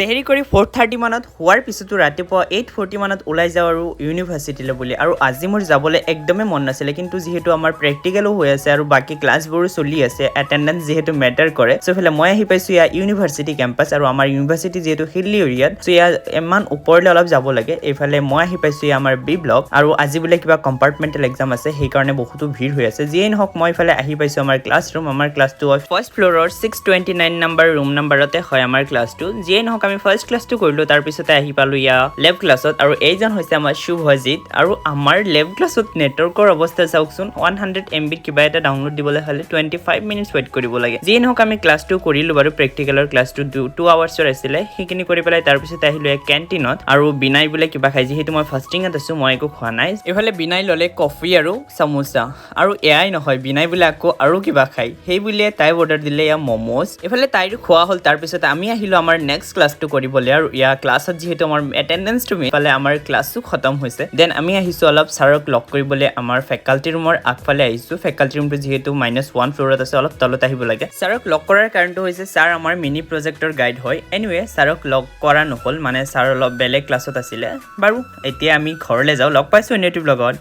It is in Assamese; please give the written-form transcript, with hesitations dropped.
চেহেৰি কৰি 4:30 মানত হোৱাৰ পিছতো ৰাতিপুৱা 8:40 মানত ওলাই যাওঁ আৰু ইউনিভাৰ্চিটিলৈ বুলি। আৰু আজি মোৰ যাবলৈ একদমেই মন নাছিলে, কিন্তু যিহেতু আমাৰ প্ৰেক্টিকেলো হৈ আছে আৰু বাকী ক্লাছবোৰো চলি আছে, এটেণ্ডেঞ্চ যিহেতু মেটাৰ কৰে। চ' এইফালে মই আহি পাইছোঁ ইয়াৰ ইউনিভাৰ্চিটি কেম্পাছ আৰু আমাৰ ইউনিভাৰ্চিটি যিহেতু হিলি এৰিয়াত, চ' ইয়াৰ ইমান ওপৰলৈ অলপ যাব লাগে। এইফালে মই আহি পাইছোঁ ইয়াৰ আমাৰ বি ব্লক আৰু আজি বোলে কিবা কম্পাৰ্টমেণ্টেল এক্সাম আছে, সেইকাৰণে বহুতো ভিৰ হৈ আছে। যিয়েই নহওক, মই এইফালে আহি পাইছোঁ আমাৰ ক্লাছৰুম। আমাৰ ক্লাছটো ফাৰ্ষ্ট ফ্ল'ৰৰ 629 নম্বৰ ৰুম নাম্বাৰতে হয় আমাৰ ক্লাছটো। যিয়েই নহওক, আমি ফাৰ্ষ্ট ক্লাছটো কৰিলোঁ, তাৰপিছতে আহি পালোঁ ইয়াৰ লেব ক্লাছত আৰু এইজন হৈছে আমাৰ শুভজিত। আৰু আমাৰ লেব ক্লাছত নেটৱৰ্কৰ অৱস্থা চাওকচোন, 100 এমবিত কিবা এটা ডাউনলোড দিবলৈ হ'লে 25 মিনিটছ ৱেইট কৰিব লাগে। যিয়ে নহওক, আমি ক্লাছটো কৰিলোঁ বাৰু। প্ৰেক্টিকেলৰ ক্লাছটো 2 আৱাৰ্ছৰ আছিলে। সেইখিনি কৰি পেলাই তাৰপিছত আহিলোঁ এক কেণ্টিনত আৰু বিনাই বোলে কিবা খাই। যিহেতু মই ফাষ্টিঙত আছোঁ, মই একো খোৱা নাই। এইফালে বিনাই ল'লে কফি আৰু চামোচা। আৰু এয়াই নহয়, বিনাই বোলে আকৌ আৰু কিবা খায়। সেই বুলিয়ে তাই অৰ্ডাৰ দিলে ইয়াৰ ম'ম'জ। এইফালে তাইৰো খোৱা হ'ল। তাৰপিছত আমি আহিলোঁ আমাৰ নেক্সট ক্লাছটো কৰিবলৈ আৰু ইয়াৰ ক্লাছত যিহেতু আমাৰ এটেণ্ডেঞ্চটো মেইন, ইফালে আমাৰ ক্লাছো খতম হৈছে। Then আমি আহিছোঁ অলপ ছাৰক লগ কৰিবলৈ। আমাৰ ফেকাল্টি ৰুমৰ আগফালে আহিছোঁ। ফেকাল্টি ৰুমটো যিহেতু -1 ফ্ল'ৰত আছে, অলপ তলত আহিব লাগে। ছাৰক লগ কৰাৰ কাৰণটো হৈছে ছাৰ আমাৰ মিনি প্ৰজেক্টৰ গাইড হয়। এনিৱে, ছাৰক লগ কৰা নহ'ল, মানে ছাৰ অলপ বেলেগ ক্লাছত আছিলে। বাৰু, এতিয়া আমি ঘৰলৈ যাওঁ। লগ পাইছোঁ অন্য এটি ব্লগত।